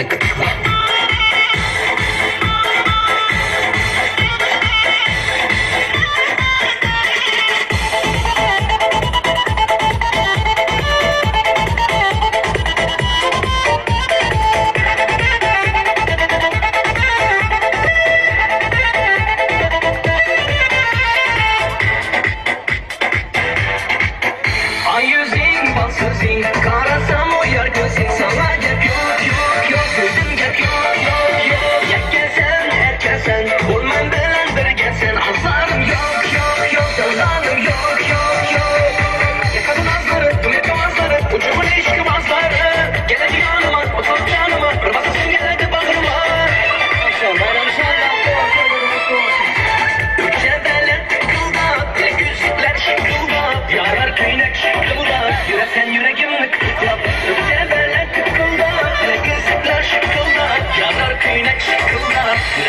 Yüregimni gıdıklap. Ay yüzün bal sözün Karasam o yar gözün Sana gep yok yok yok Gözüm gep yok yok yok Yekkelsen erkelsen Olmam bilen bir gelsen Azarım yok yok yok Sevdanım yok yok yok Yakadın azları Tüm yakamazları Ucumun işkibazları Geledi yanıma Oturup yanıma Bir bakasın geledi bağrıma.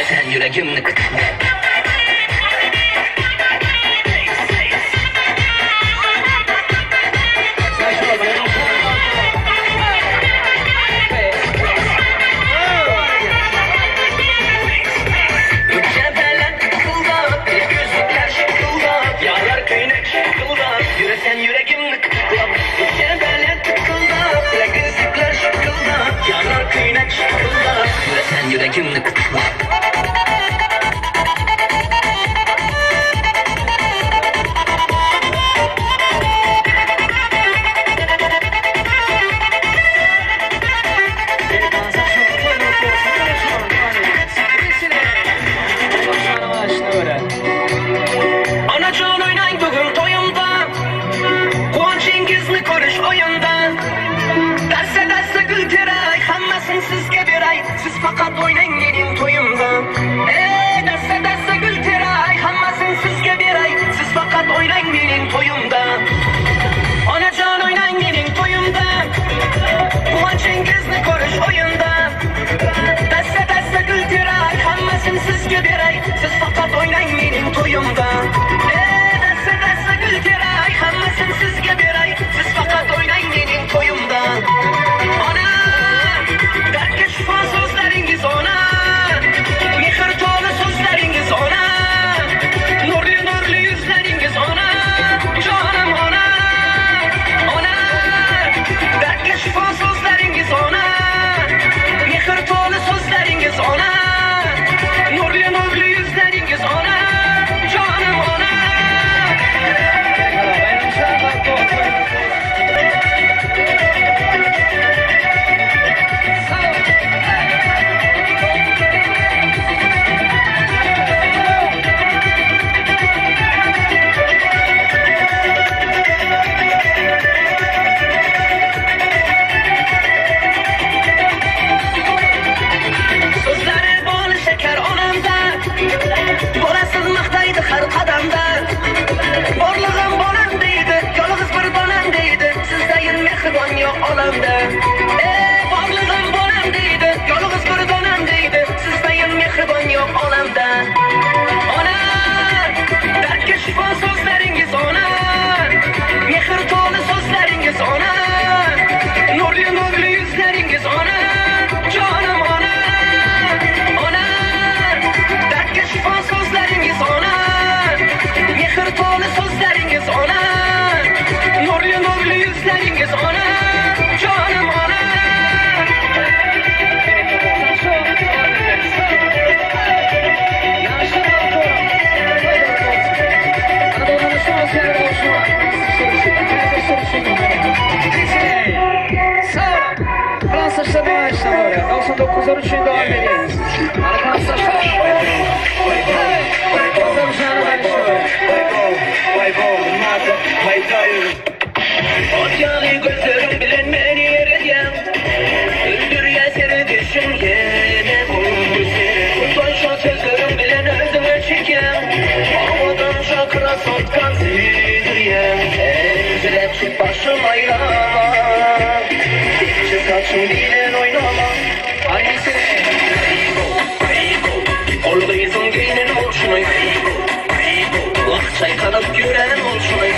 Sen yüreğimni kıtıklap Öpçe tıkıldap Bilekler şıkıldap Yarar kıynak şıkıldap Yüresen yüreğimni kıtıklap. Sen yüreğimni kıtıklap Öpçe tıkıldap Bilekler şıkıldap Yarar kıynak şıkıldap Yüresen yüreğimni kıtıklap. Anacan oynayın bugün toyumda, Kuvaancıngizni ko'rish o'yinda. Dasta dasta gul teray, hammasini sizga beray, Siz faqat o'ynang mening to'yimda. Ey dasta dasta gul teray, hammasini sizga beray, Siz faqat o'ynang mening to'yimda. Onajon o'ynang mening to'yimda, Quvonchingizni ko'rish o'yinda. Dasta dasta gul teray, hammasini sizga beray, Siz faqat o'ynang mening to'yimda. Ey dasta dasta gul teray, hammasini sizga beray, Siz faqat o'ynang mening to'yimda. Ona, dardga shifo so'zlaringiz ona, mehr to'la so'zlaringiz ona, nurli nurli yuzlaringiz ona, jonim ona, ona, dardga shifo so'zlaringiz ona, mehr to'la so'zlaringiz ona, nurli nurli yuzlaringiz ona, jonim ona. So'zlari bol shakar onamda, Bolasiz maqtaydi har qadamda. Borlig'im bolam deydi, yolg'iz bir donam deydi, Sizdayin mehribon yo'q olamda. Ey borlig'im bolam deydi, yolg'iz bir donam deydi, Sizdayin mehribon yo'q olamda. Ona, dardga shifo so'zlaringiz ona, mehr to'la so'zlaringiz ona, nurli nurli yuzlaringiz ona, jonim ona, ona, dardga shifo so'zlaringiz ona, mehr to'la so'zlaringiz ona, nurli nurli yuzlaringiz ona, jonim ona. 99 üçin devam ederiz. Otyağı gözlerim bilen beni yeredyen, Öldürüye seni yine buldu seni. Utança sözlerim bilen özüme çeken, Havadan çakra sotkan zidriye. Elcirep başım ayrama, Dikçe saçım bilen oynama. Annesi Ol kızın giyinen olşunay, Lak çaykanıp gören olşunay,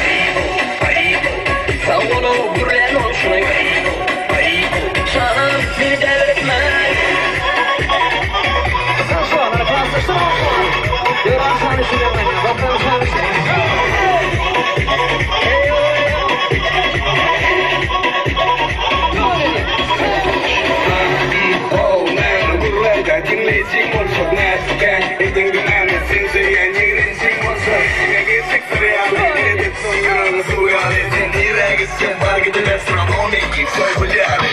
Sağ olu gürlen olşunay. Canım bir devretmez. Meçiň bolsa nätgän, ediň günäni Sen söýýän ýigrenjiň bolsa Içiňe girjek syr ýaly Eredip soň ýüregiňi suw ýaly Sen nirä gitseň bar gidiber Sramon meňki soý gül ýaly.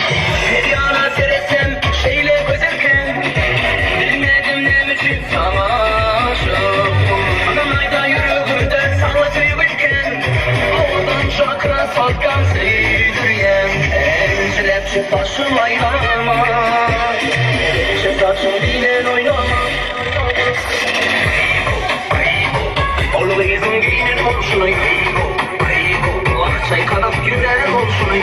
Her ýana seretsem şeýle gözelkäň Bilmedim näme üçin saňa aşykdym Ynanaýda ýüregimde saňa söýgülkäň Owadan şakra sotkam söýdürýäň Enjiläpçe başym aýlama Inçe saçyň bilen oýnama Ol gyzyň geýnen bolşuny Ah çaýkanyp ýüzän bolşuny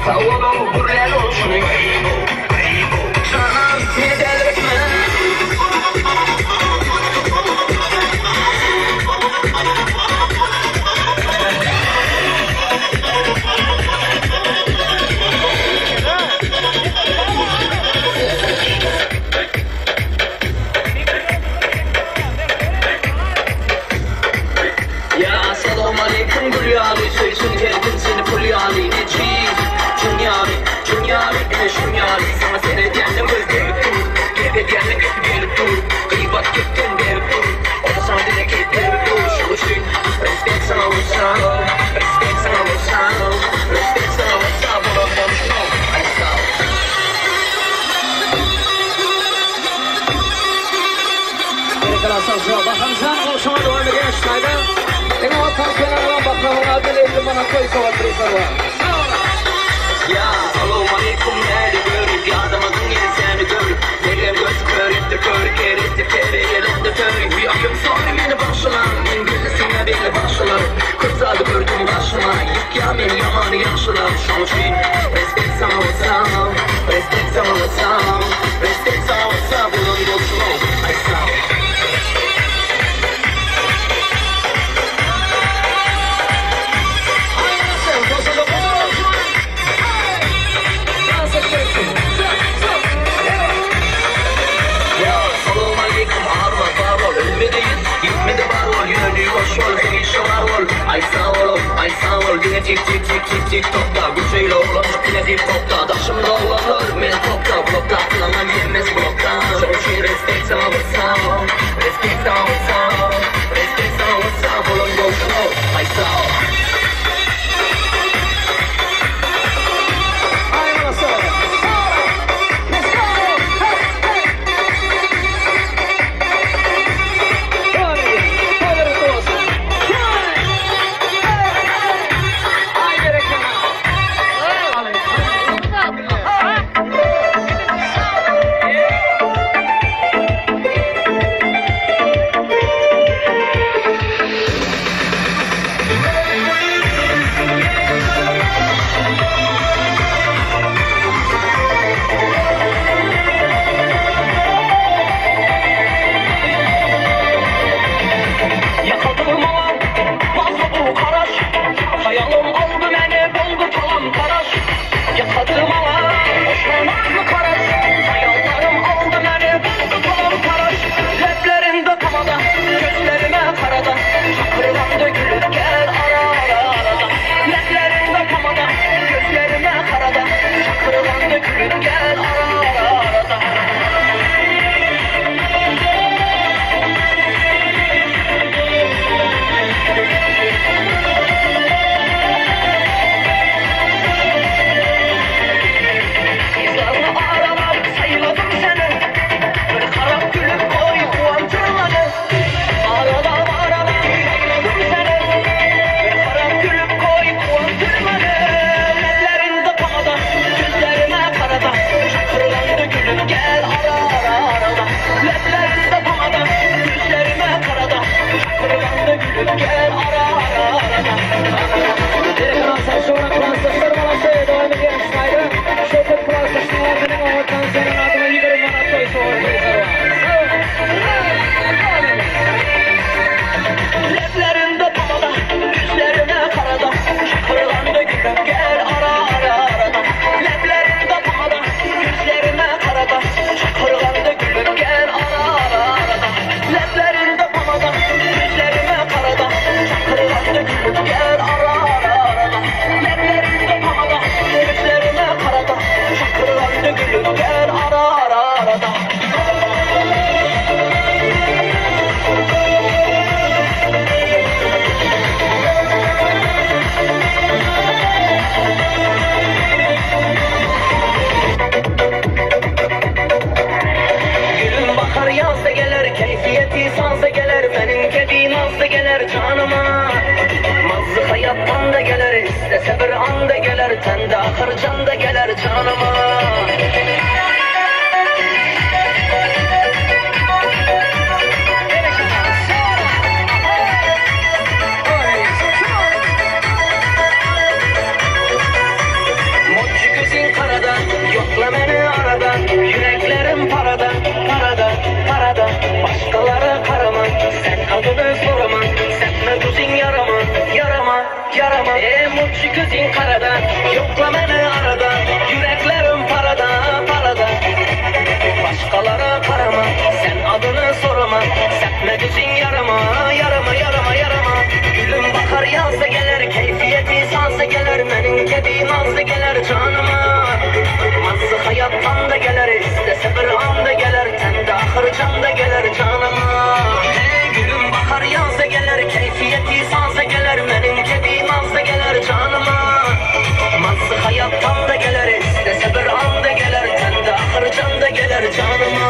Sag boluň gürlän bolşuny Janam seni dälirtme. Ya salowmaleýkim gül ýaly Söýsün her kim seni pul ýaly Ejiz, çyn ýaly, çyn ýaly Ine şun ýaly Saňa seredýände göz degip dur Gep edýände gepi gelip dur Gybat gepden berip dur O-da saňa diňe keýp berip dur Şoň üçin respekt saňa bolsa Respekt saňa bolsa Respekt saňa bolsa Bolan bolşuň Aý sag. Berekella sagja Bahamjan bolşuňa dowam edýän şu taýda. Diňe o tankyýalar bilen Bahramyň adyna 50 manat toý sowgat priz bar. Ya salowmaleýkum näli görüp Ýadamadyň ensäni dörüp Degen göz kör etdi kör ker etdi kere ýeletdi töri Uýaýym sorry meni bagşylaň Men geldi belli bagşylar Köp zady gördüm başyma Ýykýa meni ýamany ýagşylar Şoň üçin respekt saňa bolsa Respekt saňa bolsa Respekt saňa bolsa Bolan bolsun Aý sag. Aýlasyn 99 bolşuň. Dans etjeksin. Zıp zıp. Ya salowmaleýkim arma bar bol Ölmedi ýit, ýitmedi bar bol Ýöne ýuwaş bol, hemişe bar bol Aý sag bol, aý sag bol Diňe tik tik tik tik tik tokda Gülşeýle oglanjyk diňe hip hopda Daşymda oglanlar men topda Blokda atylaman ýermez blokda Şoň üçin respekt saňa bolsa Respekt saňa bolsa Respekt saňa bolsa Bolan bolsun Aý sag. Aýlasyn. Let's go. Hey hey. Dowam edýän. Toýlary olsun. Hey. Hey. Aý berekella. Yüreklerim parada, parada, parada. Başkalara karama, sen adını sorama. Sepme tuzun yarama, yarama, yarama. E mutlu gözün karada, yokla beni arada. Yüreklerim parada, parada. Başkalara karama, sen adını sorama. Sepme tuzun yarama, yarama, yarama, yarama. Gülüm bakar yazda gelir, keyfiyeti sansa gelir. Menin kebi nazlı gelir canıma. Mazı hayattan da gelir, istese bir anda gelir. Tende ahır canda gelir canıma. Hey gülüm bakar yazda gelir, keyfiyeti sansa gelir. Menin kebi nazlı gelir canıma. Mazı hayattan da gelir, istese bir anda gelir. Tende ahır canda gelir canıma.